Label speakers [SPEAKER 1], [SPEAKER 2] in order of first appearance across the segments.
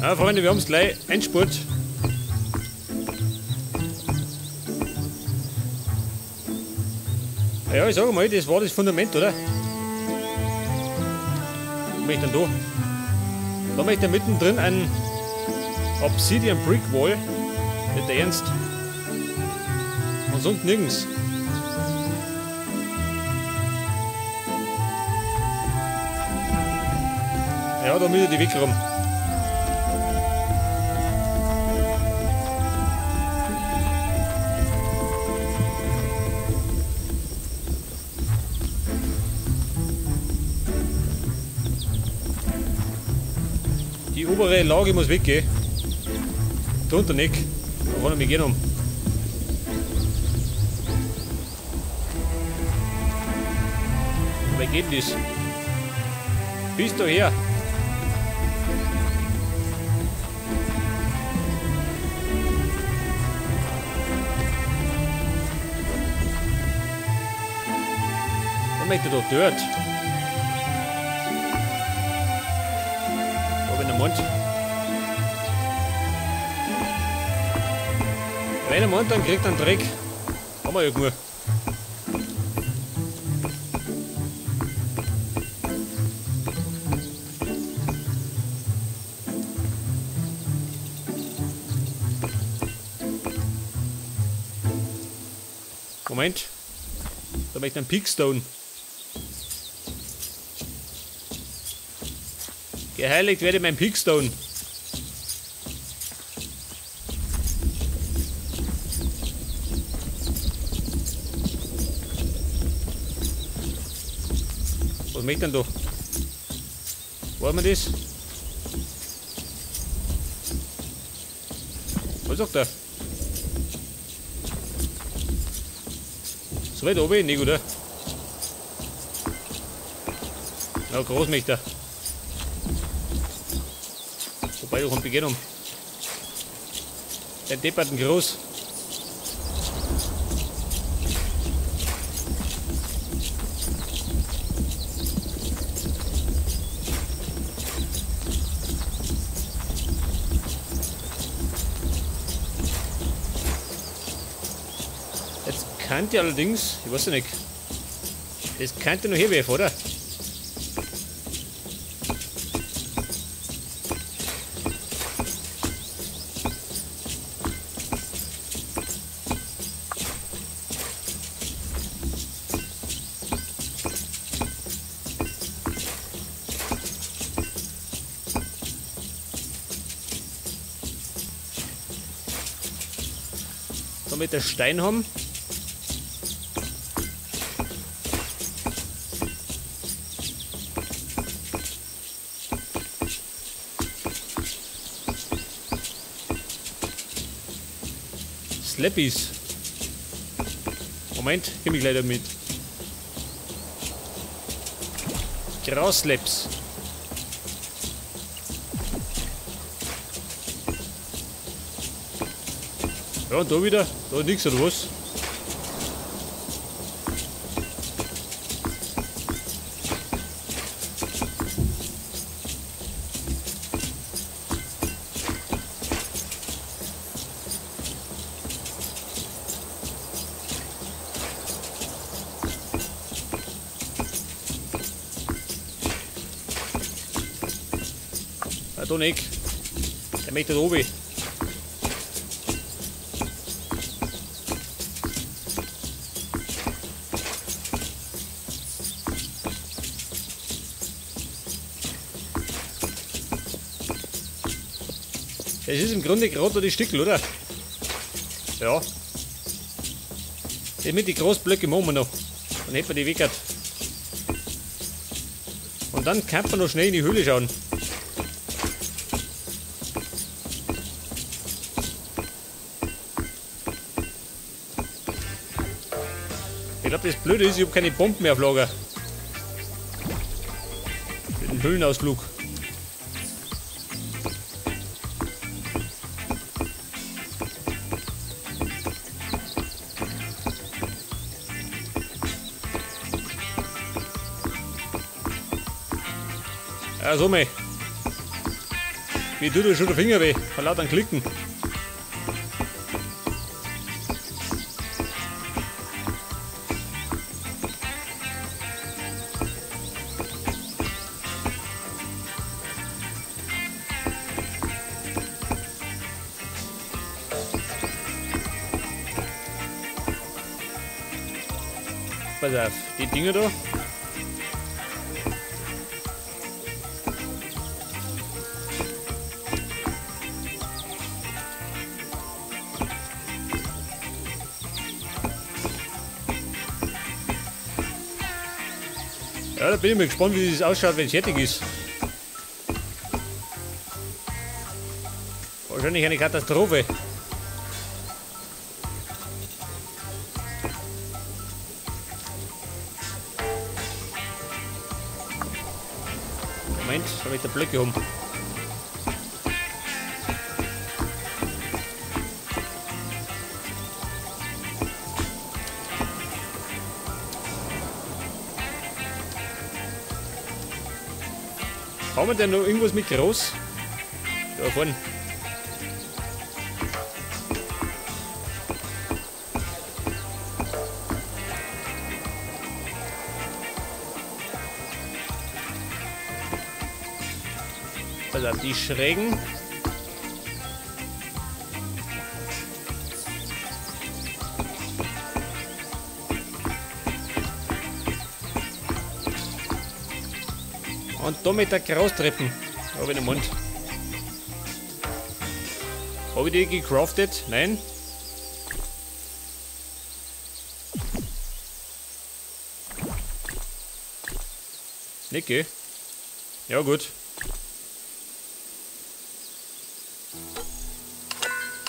[SPEAKER 1] Ja, Freunde, wir haben es gleich. Endspurt. Ja, ich sage mal, das war das Fundament, oder? Was möchte ich denn da? Da möchte ich mittendrin ein Obsidian Brick Wall. Nicht der Ernst. Und sonst nirgends. Ja, da müssen die weg rum. Die obere Lage muss weggehen. Drunter nicht. Da kann ich mich gehen um. Wer geht denn das? Bis daher. Was möchte da dort? Da wenn er meint. Wenn er meint, dann kriegt er einen Dreck. Haben wir ja genug. Moment. Da möchte ich einen Peakstone. Geheiligt werde mein Peakstone. Was möchte denn da? Wollen wir das? Was sagt er? So weit oben nicht, oder? Ja, groß möchte er. Wobei, da kommt Beginn um. Der depperten groß. Jetzt könnte allerdings, ich weiß ja nicht, das könnte noch herwerfen, oder? Damit der Stein haben. Slappies. Moment, komm ich gleich damit. Grasslaps. Ja, und da wieder? Da nix oder was? Ah, da nicht. Der möchte da oben. Es ist im Grunde gerade die Stickel, oder? Ja. Das mit den Großblöcken machen wir noch. Dann hätten wir die weggehört. Und dann kann man noch schnell in die Höhle schauen. Ich glaube, das Blöde ist, ich habe keine Bomben mehr auf Lager. Für den Höhlenausflug. Ja, so mei. Mir tut schon der Finger weh, von lauter Klicken. Pass auf, die Dinger da. Ja, da bin ich mal gespannt, wie das ausschaut, wenn es fertig ist. Wahrscheinlich eine Katastrophe. Moment, da habe ich die Blöcke um. Haben wir denn noch irgendwas mit groß? Da vorne. Also die schrägen. Und da mit der Grostreppen. Habe ich den Mund. Habe ich die gecraftet? Nein. Nicht, gell? Ja, gut.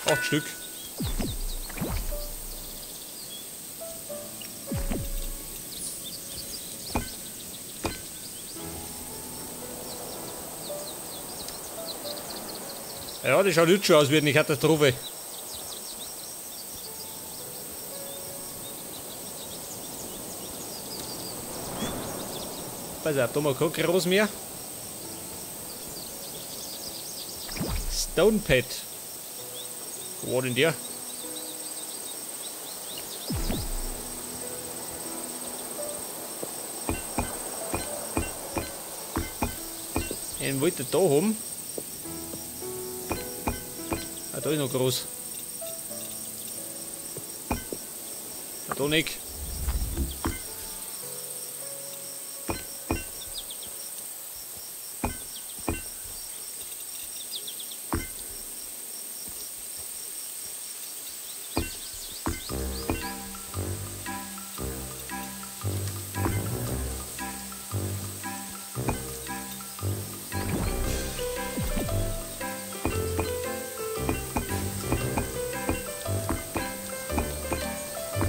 [SPEAKER 1] 8 Stück. Ja, das schaut jetzt schon aus wie eine Katastrophe. Pass auf, da haben wir kein Groß mehr. Stone Pad. Wo war denn der? Den wollte ich da haben. Ah, da ist noch groß. Ah, da nicht.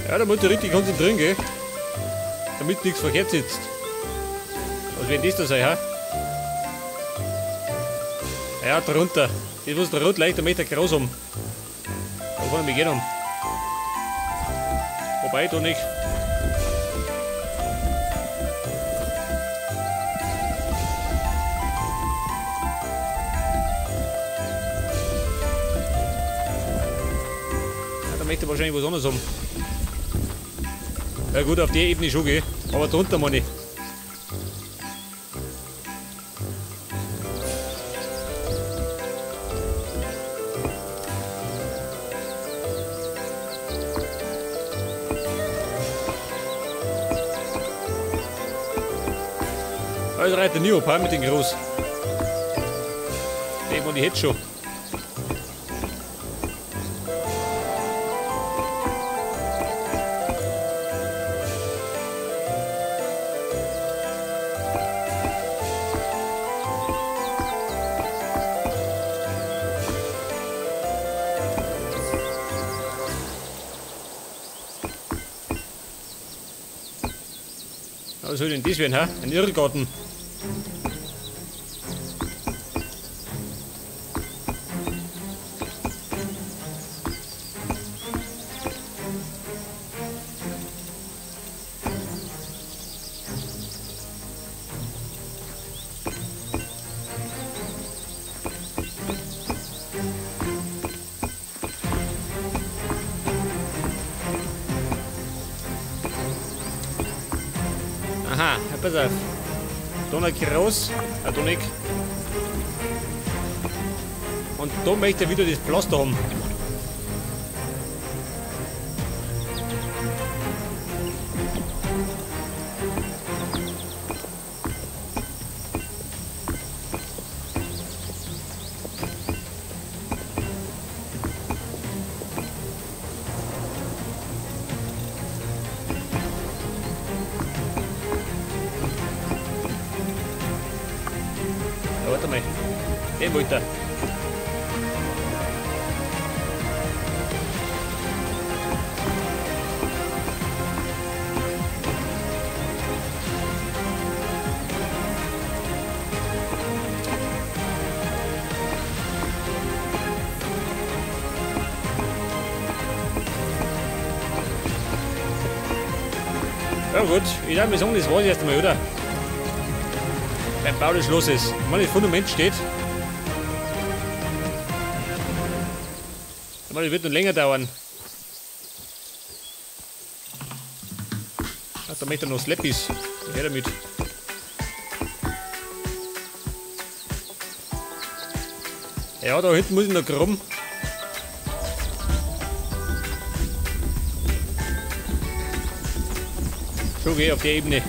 [SPEAKER 1] Ja, da muss ich richtig konzentrieren, gell? Damit nichts verkehrt sitzt. Was wird das da sein, ha? Ja, drunter. Das muss der Rot leicht 1 Meter groß um. Da kann ich mich gehen um. Wobei, da nicht. Ja, da möchte ich wahrscheinlich was anderes haben. Ja gut, auf der Ebene schon, gell? Aber drunter meine ich. Also reicht der Neo mit den Groß. Den und ich hätte schon. Was soll denn das werden, hä? Ein Irrgarten. Aha, ja, pass auf. Da noch groß, da nicht. Und da möchte ich wieder das Pflaster haben. Ja, warte mal. Den wollte er. Ja gut, ich darf mir sagen, das war's erst einmal, oder? Beim Bau des Schlosses. Wenn das Fundament steht. Ich meine, das wird noch länger dauern. Ach, da möchte er noch Slappies. Her damit. Ja, da hinten muss ich noch krumm. Schon okay, auf der Ebene.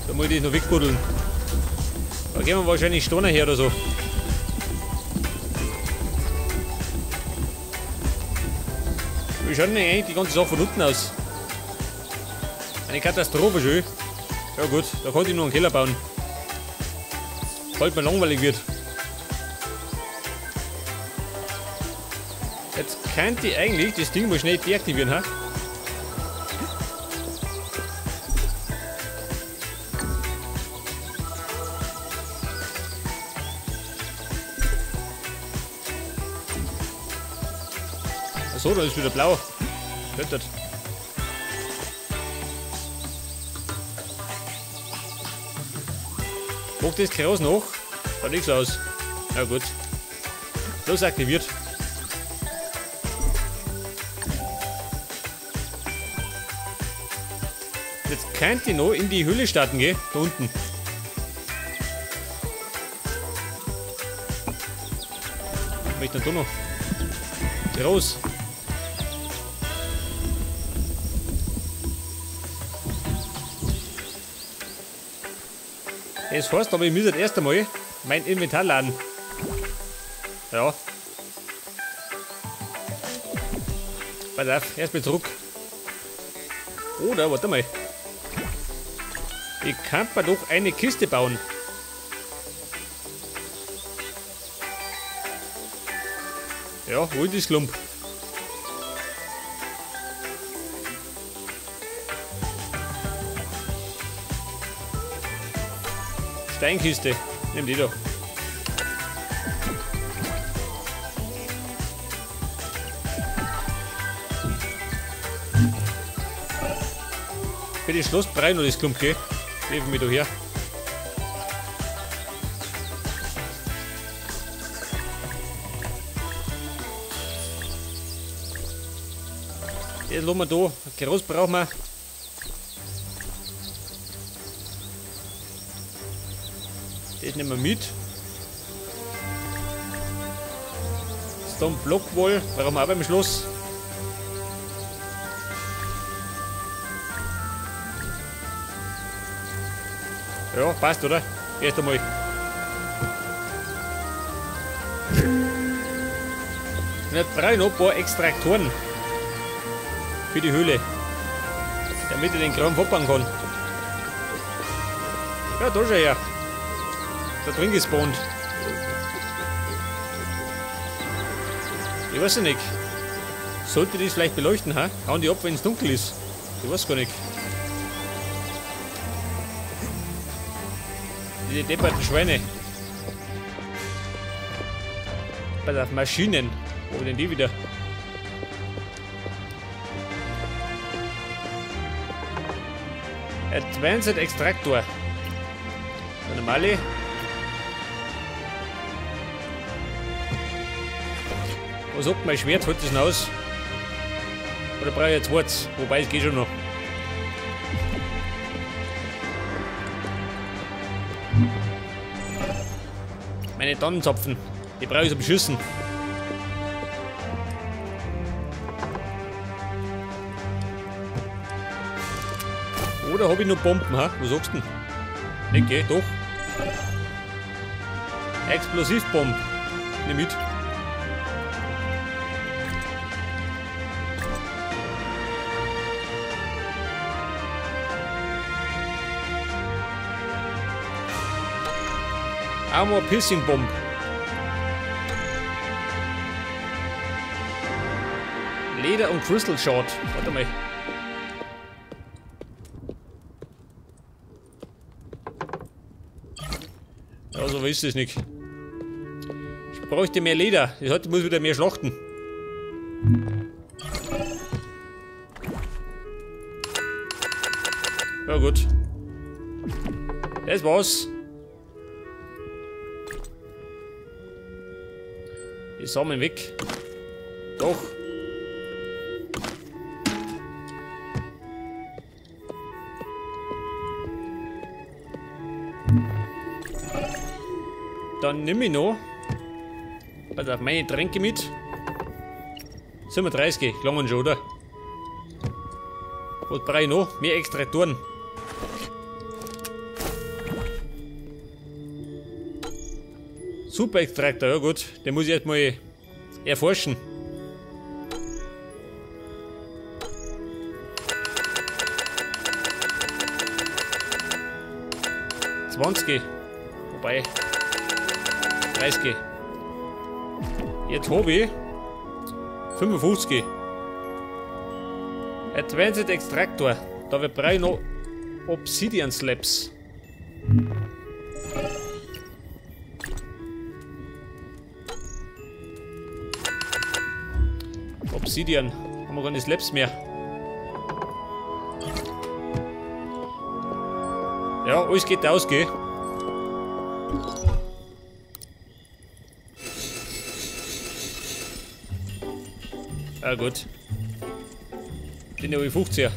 [SPEAKER 1] Da muss ich das noch wegbuddeln. Da gehen wir wahrscheinlich Steine her oder so. Wie schaut denn eigentlich die ganze Sache von unten aus? Eine Katastrophe schön. Ja gut, da konnte ich noch einen Keller bauen. Falls mir langweilig wird. Jetzt könnte ich eigentlich das Ding mal schnell deaktivieren, ha? So, da ist wieder blau. Göttert. Macht das Gras noch? Schaut nichts aus. Na gut. Los, aktiviert. Jetzt könnte ich noch in die Höhle starten gehen. Da unten. Was möchte ich denn da noch? Groß. Das heißt aber, ich muss jetzt erst einmal mein Inventar laden. Ja. Pass auf, erstmal zurück. Oder, warte mal. Ich kann mir doch eine Kiste bauen. Ja, wo ist das Klump? Steinkiste. Nimm die doch. Für den Schlossbrei noch das Klump, gell? Hilf mir doch her. Das lassen wir da. Groß brauchen wir. Das nehmen wir mit. Stone Block Wall brauchen wir auch beim Schloss. Ja, passt, oder? Erst einmal. Und jetzt brauche ich noch ein paar Extraktoren für die Höhle, damit ich den Kram abbauen kann. Ja, da schon her. Da drin gespawnt. Ich weiß ja nicht. Sollte das vielleicht beleuchten, ha? Hauen die ab, wenn es dunkel ist. Ich weiß gar nicht. Diese depperten Schweine. Pass auf, Maschinen. Wo denn die wieder? Advanced Extractor. Der normale. Was sagt mein Schwert? Holt das noch aus? Oder brauche ich jetzt was? Wobei, es geht schon noch. Meine Tannenzapfen. Die brauche ich so beschissen. Oder habe ich noch Bomben, ha? Was sagst du denn? Nicht, gell? Doch. Explosivbombe. Nimm mit. Armor Piercing Bomb. Leder und Crystal Shard. Warte mal. Ja, so ist es nicht. Ich bräuchte mehr Leder. Ich heute muss wieder mehr schlachten. Ja gut. Das war's. Die Samen weg. Doch. Dann nimm ich noch. Pass auf, meine Tränke mit. 37, langen schon, oder? Was brauche ich noch? Mehr Extraktoren. Super Extraktor, ja gut. Den muss ich erstmal erforschen. $20. Wobei. 30. Jetzt habe ich 55. Advanced Extractor. Da brauche ich noch Obsidian Slabs. Obsidian. Haben wir keine Slabs mehr. Ja, alles geht aus, gell? Ah, gut. Den habe ich 50er.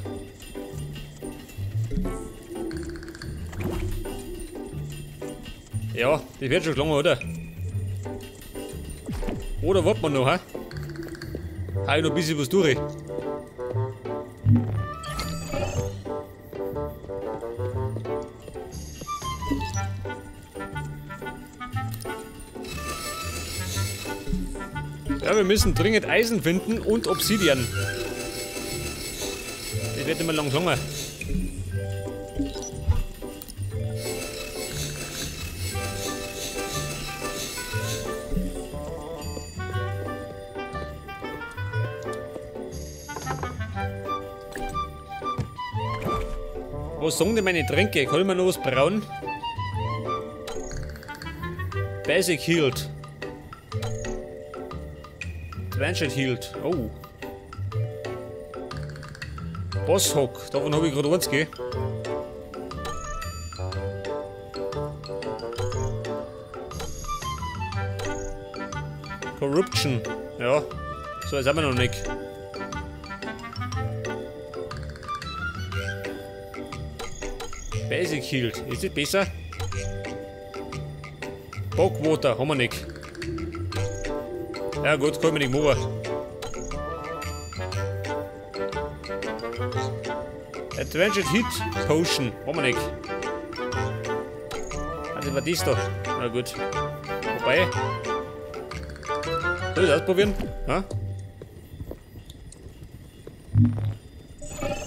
[SPEAKER 1] Ja, das wird schon lange, oder? Oder warten wir noch, hä? Hau ich noch ein bisschen was durch. Ja, wir müssen dringend Eisen finden und Obsidian. Das wird immer lang lange. Was sagen denn meine Tränke? Kann ich mir noch was brauen? Basic Healed. Advanced Healed. Oh. Boss Hog. Davon habe ich gerade eins, gell? Corruption. Ja. So, jetzt haben wir noch nicht. Basic Healed. Ist das besser? Bogwater haben wir nicht. Ja gut, kann ich nicht machen. Advanced Hit Potion haben wir nicht. Also war das da. Na gut. Wobei. Soll ich das ausprobieren? Ha?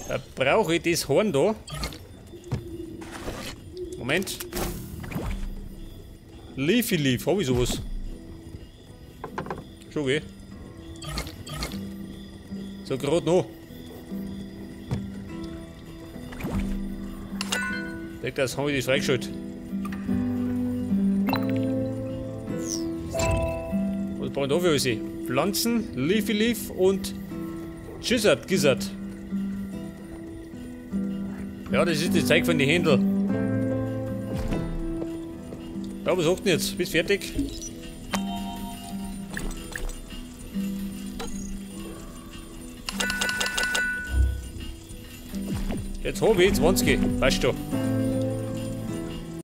[SPEAKER 1] Da brauche ich das Horn da. Moment. Leafy Leaf, hab ich sowas? Schon okay. So, gerade noch. Das habe ich das freigeschaltet. Was brauchen wir da für alles? Pflanzen, Leafy Leaf und Gizzard, Gizzard. Ja, das ist das Zeug von den Händel. Ja, was sagt denn jetzt? Bist fertig? Jetzt habe ich 20, weißt du.